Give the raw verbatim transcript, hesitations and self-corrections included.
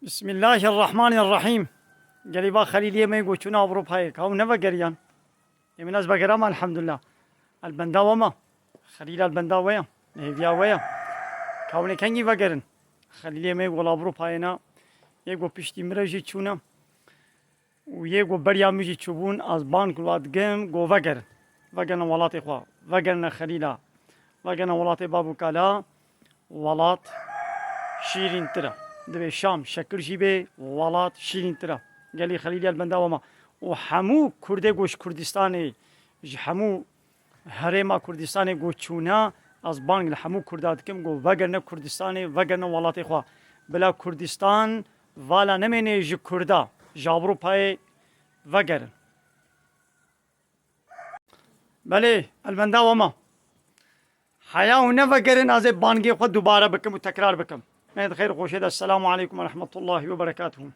Bismillahirrahmanirrahîm. Gelî va Xelîliyê me yê ku çûne Ewropayê, ka hûn nevegeriyan? Ê min ez vegerama, elhamdulillah. El benda we ma. Xelîl el benda we ya. Hêviya we ya. Ka hûn ê kengî vegerin? Xelîliyê me yê ku li Ewropayê ne, yê ku piştî min re jî çûne. Û yê ku beriya min jî çûbûn, ez bang li wan dikim, ku vegerin. Vegerine welatê xwe. Vegerine Xelîla. Vegerine welatê bav û kala. Welat şîrîntir e. Divê şam, şekir jî bê, welat şîrîntir e. Gelî Xelîlî el benda we ma. Û hemû Kurdê ku ji Kurdistanê, ji hemû herêma Kurdistanê ku çûne, ez bang li hemû Kurda dikim ku vegerine Kurdistanê, vegerine welatê xwe. Bila Kurdistan vala nemêne ji Kurda, ji Ewropayê vegerin. Belê, el benda we ma. Heya hûn nevegerin, ez ê bangê xwe dubare bikim û tekrar bikim. Me di xêr xweşê de. Esselamu aleykum ve rahmetullahi ve berekatuhu.